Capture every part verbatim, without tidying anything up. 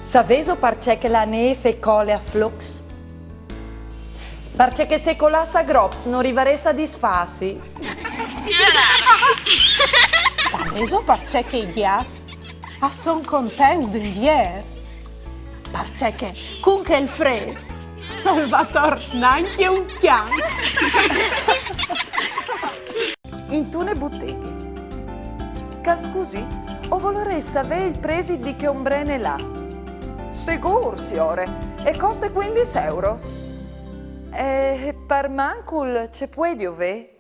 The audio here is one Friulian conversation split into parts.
Savêso parcè che la nêf e cole a flocs? Parcè che se e colàs a grops no rivarès a disfâsi. Savêso parcè che i gjats a son contents d'invier? Parcè che cun chel frêt nol va ator nancje un cjan. Intune buteghe. Che al scusi, o volarès savê il presit di chê ombrene là. Sigûr, siore, e coste cuindis euros. E par mancul ce puedio vê?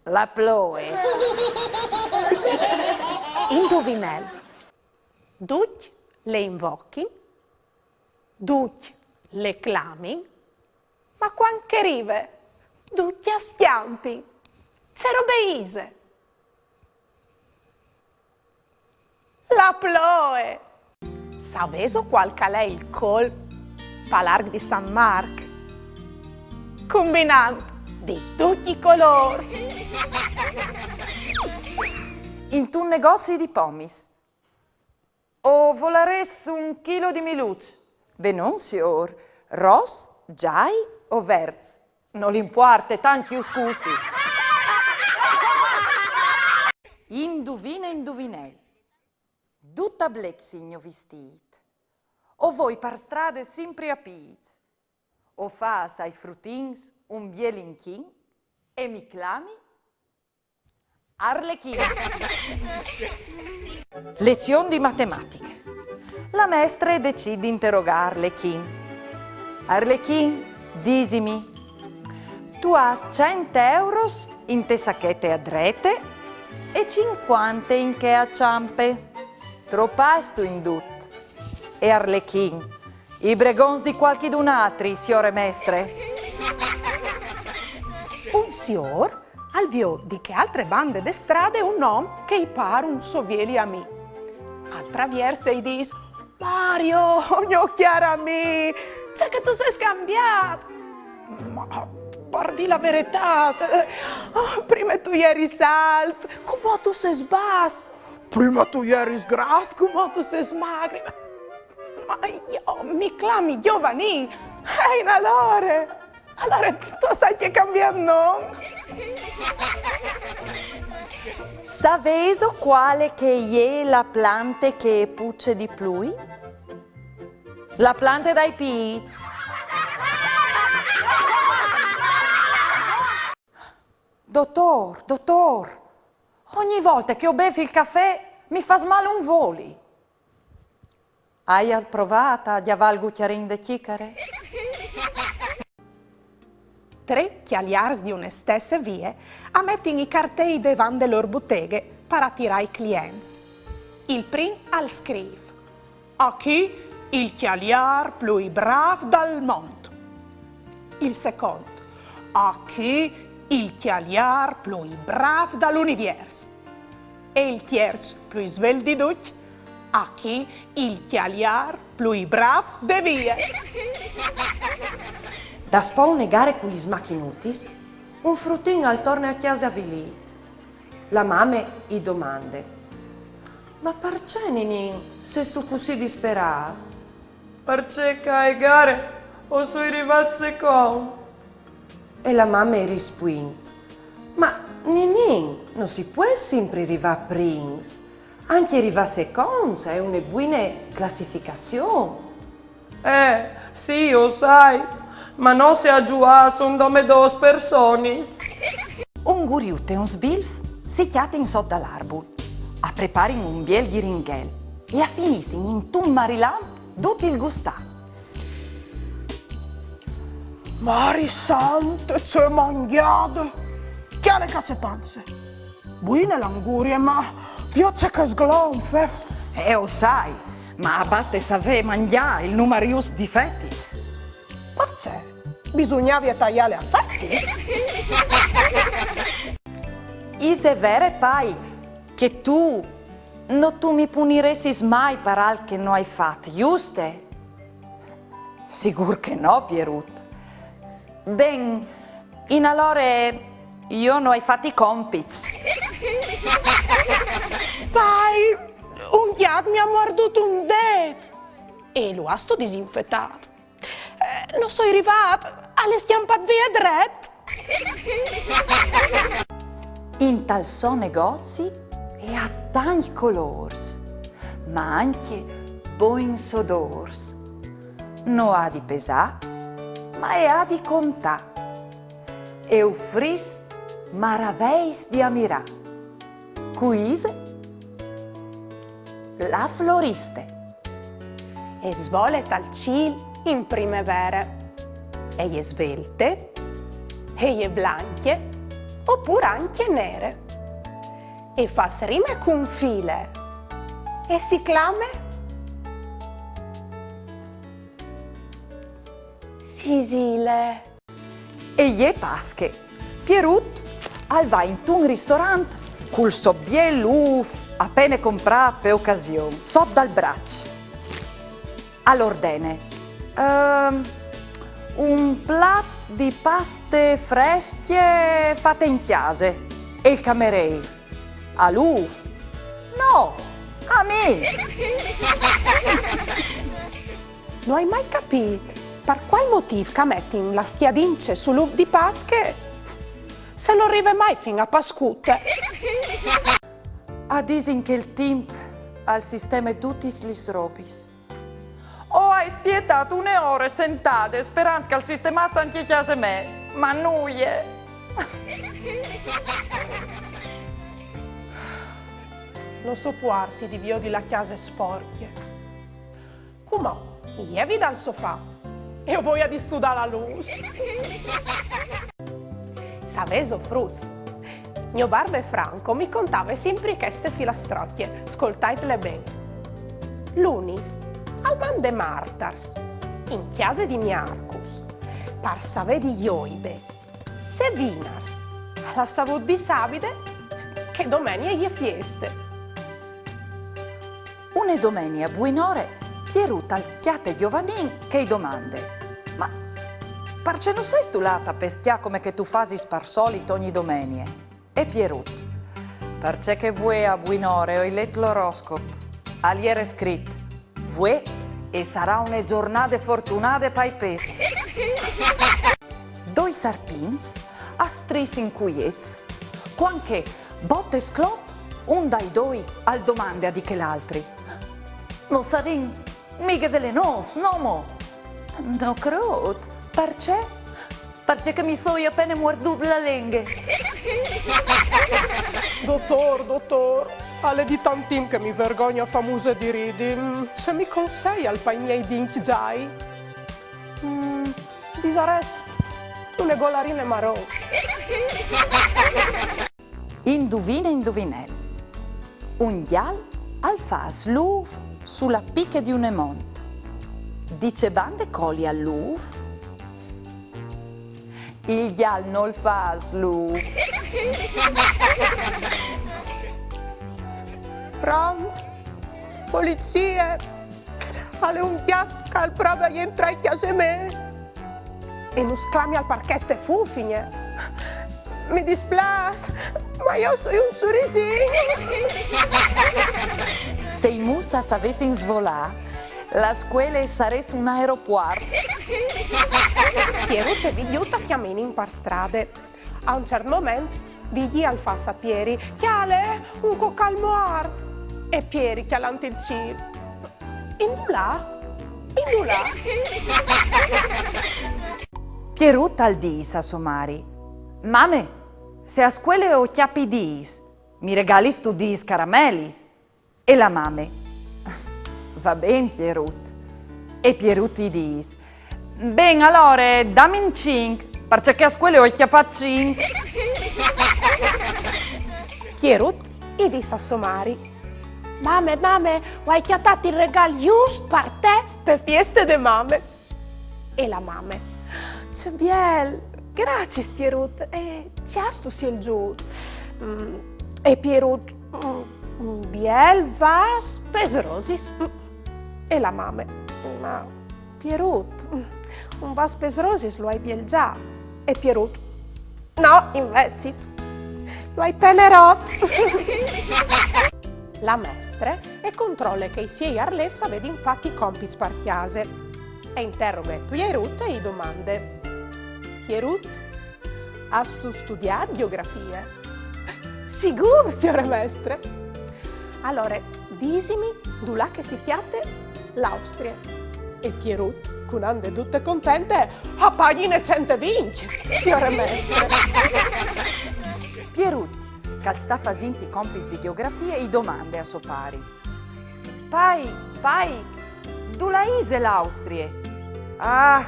La ploie. Induvinel. Ducj le invochin, ducj le clamin, ma cuant che e rive, ducj a scjampin. Ce robe ise? La ploie! Savêso cuâl che al è il colm pal arc di San Marc? Cumbinant di ducj i colôrs. Intun negozi di pomis. O volarès un chilo di miluçs. Benon, siôr. Ros, zai o verts? Nol impuarte, tant che ju scusi. Induvine, induvinel. Dut a blecs il gno vistît. O voi par strade simpri a pîts. O fâs ai frutins un biel inchin e mi clami Arlechin. Lezion di matematiche. La mestre e decît di interogâ Arlechin. Arlechin, disimi, tu âs cent euros inte sachete a drete e cincuante in chê a çampe. Trop âstu in dut? E Arlechin: I bregons di cualchidun altri, siore mestre. Un siôr al viôt di chê altre bande de strade un om che i pâr un so vieli amì. Al travierse e i dîs: Mario, gno cjâr amì, ce che tu sês cambiât! Ma, par dî la veretât, eh, oh, prime tu jeris alt, cumò tu sês bas. Prime tu jeris gras, cumò tu sês magri. Ma jo mi clami Giovanin. E in alore? Alore tu âs ancje cambiât non. Savêso cuale che e je la plante che e puce di plui? La plante dai pîts. Dotôr, dotôr, ogni volte che o bêf il cafè mi fâs mâl un voli. Aial provât a gjavâ il gucjarin de cjicare? Trê cjaliârs di une stesse vie a metin i cartei devant de lôr buteghe par atirâ i clients. Il prin al scrîf: Achì il cjaliâr plui brâf dal mont. Il secont: Achì il cjaliâr plui brâf dal univiers. E il tierç plui svelt di ducj: Achì il cjaliâr plui brâf de vie. Daspò une gare cu lis machinutis, un frutin al torne a cjase avilît. La mame i domande: Ma parcè, ninin, sêstu cussì disperât? Parcè che ae gare o soi rivât secont. E la mame i rispuint: Ma, ninin, no si pues simpri rivâ prins. Ancje rivâ seconts e je une buine classificazion. Eh, sì, o sai, ma nô se a zuiâ a son dome dôs personis. Un guriut e un sbilf si cjatin sot dal arbul, a preparin un biel ghiringhel e a finissin intun marilamp dut il gustâ. Mari sante, ce mangjade! Cjale ca ce panze! Buine la angurie, ma viôt ce che e sglonfe! Eh, o sai, ma baste savê mangjâ il numar just di fetis. Parcè? Bisugnavie taiâle a fetis? Ise vere, pai, che tu no tu mi puniressis mai par alc che no ai fat, juste? Sigûr che no, Pierut. Ben, in alore jo no ai fat i compits. Pai, un gjat mi à muardût un dêt. E lu âstu disinfetât? Eh, no soi rivât, al è scjampât vie dret. Intal so negozi e à tancj colôrs, ma ancje bogns odôrs. No à di pesâ, ma e à di contâ. E ufrìs maraveis di amirâ. Cui ise? La floriste. E svole tal cîl in primevere. E je svelte, e je blancje, opûr ancje nere. E fâs rime cun file. E si clame Sisile. E je Pasche. Pierut al va intun ristorant cul so biel ûf, a pene comprât pe ocasion, sot dal braç. Al ordene: "Ehm, un plat di paste frescje fate in cjase." E il camerêr: "Al ûf?" "No, a mi!" No ai mai capît par cuâl motîf che a metin la scjadince sul ûf di Pasche, se no rive mai fin a Pascute. A disin che il timp al sisteme dutis lis robis. O ai spietât une ore sentade sperant che al sistemàs ancje cjase mê, ma nuie. No sopuarti di viodi la cjase sporcje. Cumò, mi jevi dal sofà e o voi a distudâ la lûs. Savêso, fruts, gno barbe Franco mi contave simpri cheste filastrocje, scoltaitle ben. Lunis, al mande martars in cjase di Miarcus par savê di joibe. Se vinars, al à savût di sabide che domenie e je fieste. Une domenie a buinore, Pierut al cjate Giovanin che i domande: "Ma parcè no sêstu lât a pescjâ come che tu fasis par solit ogni domenie?" E Pierut: "Parcè che vuê a buinore o ai let l'oroscop. Al jere scrit: vuê e sarà une zornade fortunade pai pes." Doi sarpints a strissin cuiets, cuant che, bot e sclop, un dai doi al domande a di chel altri: "No sarìn mighe velenôs, no mo?" "No crôt, parcè?" "Parcè che mi soi a pene muardût la lenghe." "Dotôr, dotôr, al è di tant timp che mi vergogni a fâ muse di ridi. Mm, ce mi conseial pai miei dincj zâi?" "Mm, disarès une golarine maron." Induvine, induvinel. Un gjal al fâs l'ûf su la piche di une mont. Di ce bande colial l'ûf? Il gjal nol fâs l'ûf. "Pront? Polizie! Al è un gjat che al prove a jentrâ in cjase mê e nus clamial par cheste fufigne. Mi displâs, ma jo o soi un surisin." Se i mus a savessin svolâ, la scuele e sarès un aeropuart. Pierut e Vigjut a cjaminin par strade. A un ciert moment Vigji al fâs a Pieri: "Cjale, un cocâl muart!" E Pieri, cjalant il cîl: "Indulà? Indulà?" Pierut al dîs a sô mari: "Mame, se a scuele o cjapi dîs, mi regalistu dîs caramelis?" E la mame: "Va ben, Pierut." E Pierut i dîs: "Ben, alore, damin cinc, parcè che a scuele o ai cjapât cinc." Pierut i dîs a sô mari: "Mame, mame, o ai cjatât il regâl just par te pe fieste de mame." E la mame: "Ce biel, graciis, Pierut. E ce âstu sielzût?" Mm, e Pierut: "Mm, un biel vâs pes rosis." Mm. E la mame: "Ma Pierut, mm, un vâs pes rosis lu ai biel za." E Pierut: "No, invezit, lu ai pene rot." La mestre e controle che i siei arlêfs a vedin fat i compits par cjase. E interoghe Pierut e i domande: Pierut, âstu studiât gjeografie? Sigûr, siore mestre! Alore, disimi dulà che si cjate l'Austrie. E Pierut, cun ande dute contente, a pagjine cent e vincj, siore mestre! Pierut, che al sta fasint i compits di gjeografie, i domande a so pari: Pai, pai, dulà ise l'Austrie? Ah,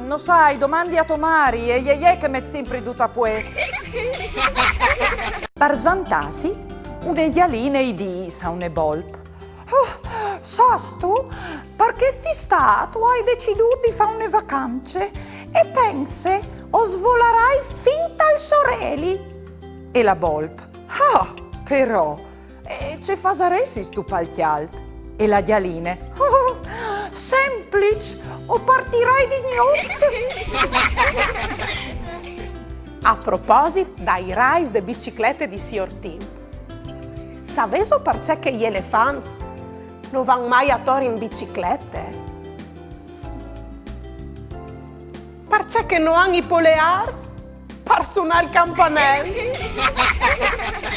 no sai, domandi a to mari, e je jê che e met simpri dut a puest. Par svantâsi, une gjaline i dîs a une bolp: Oh, sâstu, par chest Istât o ai decidût di fâ une vacance e pense, o svolarai fin tal soreli. E la bolp: Ah, però, e ce fasaressistu pal cjalt? E la gjaline: Oh, sempliç, o partirai di gnot. A proposit dai rais de biciclete di siôr Timp, savêso parcè che i elefants no van mai ator in biciclete? Parcè che no àn i poleârs par sunâ il campanel.